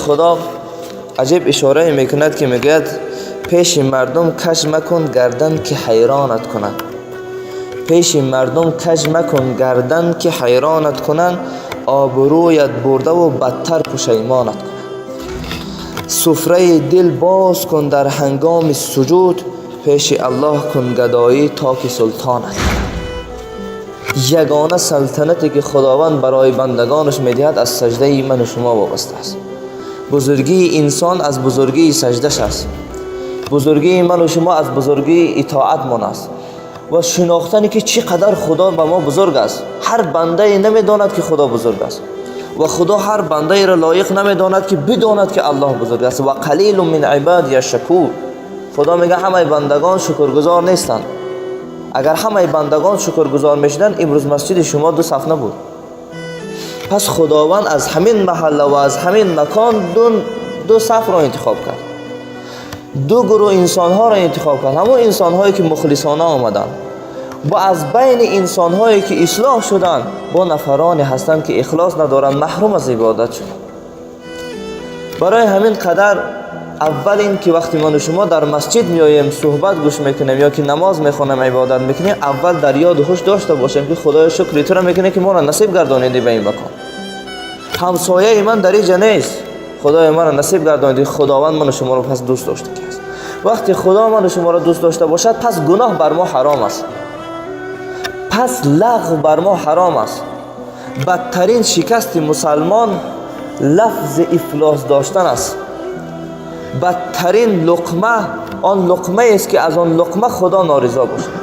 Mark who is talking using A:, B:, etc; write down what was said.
A: Худо аҷиб ишорае мекунад, ки мегӯяд: пеши мардум каж макун гардан, ки ҳайронат кунанд. Пеши мардум каж макун гардан, ки ҳайронат кунанд, обрӯят бурдаву бадтар пушаймонат кунанд. Суфраи дил боз кун дар ҳангоми суҷуд, пеши Аллоҳ кун гадоӣ, то ки султонат кунад. Ягона салтанате, ки Худованд барои бандагонаш медиҳад, аз саҷдаи ману шумо вобаста аст. Бузургии инсон аз бузургии саҷдаш аст. Бузургии ману шумо аз бузургии итоатмон аст ва шинохтане, ки чӣ қадар Худо ба мо бузург аст. Ҳар бандае намедонад, ки Худо бузург аст, ва Худо ҳар бандаеро лоиқ намедонад, ки бидонад, ки Аллоҳ бузург аст. Ва қалилун мин ибадияш шакур. Худо мега, ҳамаи бандагон шукргузор нестанд. Агар ҳамаи бандагон шукргузор мешуданд, имрӯз масҷиди шумо ду саф набуд. Пас Худованд аз ҳамин маҳалла ва аз ҳамин макон ду сафро интихоб кард, ду гурӯҳ инсонҳоро интихоб кард: ҳамон инсонҳое, ки мухлисона омаданд, ва аз байни инсонҳое, ки ислоҳ шуданд, бо нафароне ҳастанд, ки ихлос надоранд, маҳрум аз ибодат шуданд. Барои ҳамин қадар аввал ин ки вақте ману шумо дар масҷид меоем, суҳбат гӯш мекунем ё ки намоз мехонем, ибодат мекунем, аввал дар ёду ҳуш дошта бошем, ки Худоё, шукри туро мекунем, ки моро насиб гардонидӣ ба ин макон. Ҳамсояи ман дар иҷа нест, Худоё, маро насиб гардонидӣ. Худованд ману шуморо пас дӯст дошта аст. Вақте Худо ману шуморо дӯст дошта бошад, пас гуноҳ бар мо ҳаром аст, пас лағв бар мо ҳаром аст. Бадтарин шикасти мусалмон лафзи ифлос доштан аст. Бадтарин луқма он луқмаест, ки аз он луқма Худо норизо бошад.